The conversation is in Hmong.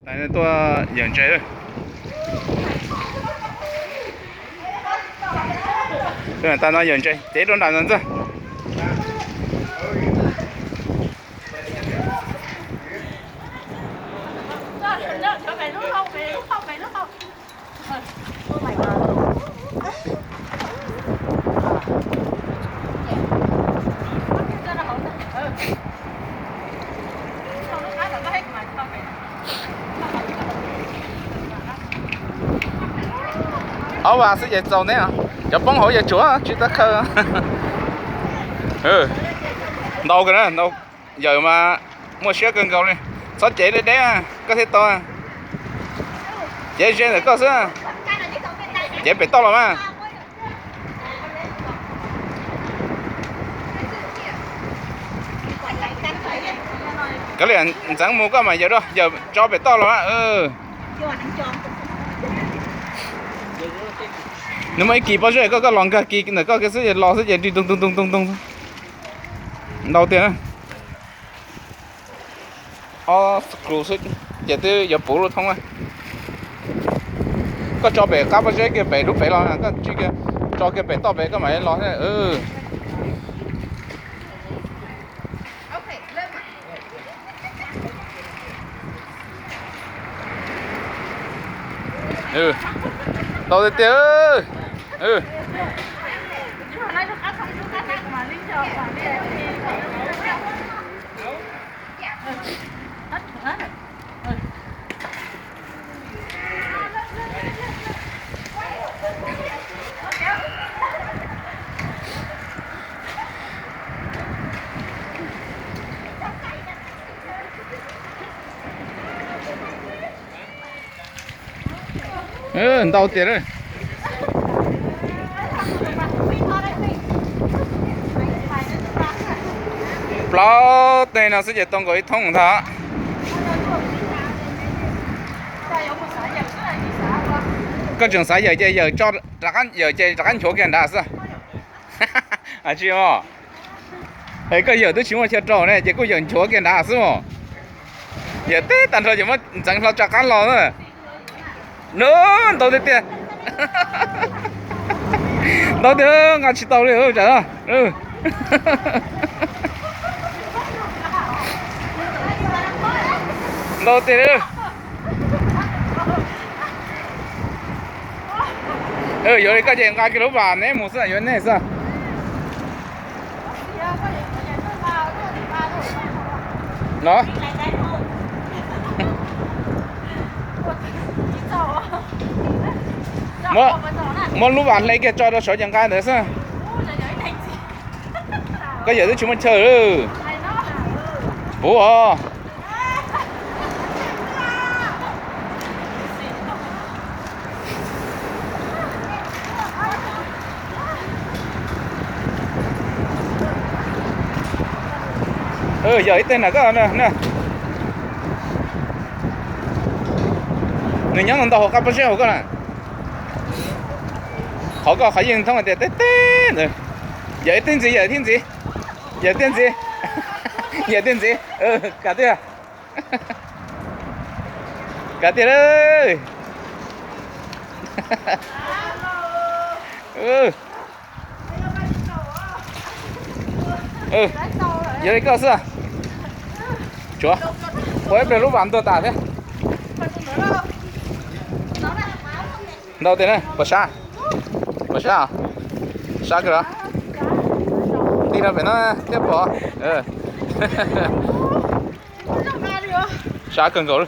Tais no tuaj yawm ntses. Tais no yawm ntses, cev rau nram ntawd ntag. Ob vas xwb ces txaus nteb, cov poob hauv yawg tsuav tsis tau khaws. Ntau kawg na, ntau, yawm mas muaj siab kawg nkaus li. Txhob cev deb deb koj thiaj tau. Cev ze ntawm koj xwb, cev pem toj los mas. Kav liam ntxeev mus koj mas yawm, yawm tso pem toj los mas. Nws muaj ib kis pob zeb koj, koj los nkag kis ntawm koj kiag xwb los xwb ces ris ntoo ntoo ntoo ntoo. Ntau tiag na. Ob screw xwb ces twb yuav puv lub thoob na. Koj tso pem qab pob zeb kiag pem lub pem los, koj tso kiag pem toj pem koj mam li los. Ntau tiag tiag. Ntau tiag. Plaub teg no xwb ces tau nkaus ib thoob ntag. Koj tseem xav yawm ces yawm, yawm ces rov qab nchuav kiag nrad xwb. Tsis os, es koj yawm twb tsis muaj chaw rau ne ces kuj yawm nchuav kiag nrad xwb os. Yawm teb tag nrho ces muab ntxeev hlo rov qab los na. Ntau tiag tiag. Ntau tiag, nqa tsis tau li. Ntau tiag li. Yuav li koj ces nqa kiag lub vas neb mus xwb, yuav nej xwb. No, muab lub vas hle kiag tso rau saud ces nqa ntawd xwb. Koj yawm twb tsis muaj chaw. Puv os. Yawm ib teg na koj na. Nws nyob ntau hauv qab pob zeb hauv koj na. Qhov koj qhov yeej thoob tias teb teb ntawd. Yawm ib teg ntxiv, yawm thiab ntxiv. Yawm thiab ntxiv. Yawm thiab ntxiv. Kav tiag. Kav tiag lawm. Yog li koj xwb. Tshuav, ua ib pliag lub vas ntuag tas thiab. Ntau tiag na, puas sab? Puas sab? Sab kawg los? Tig rau pem no thiab pom. Sab kawg nkaus li.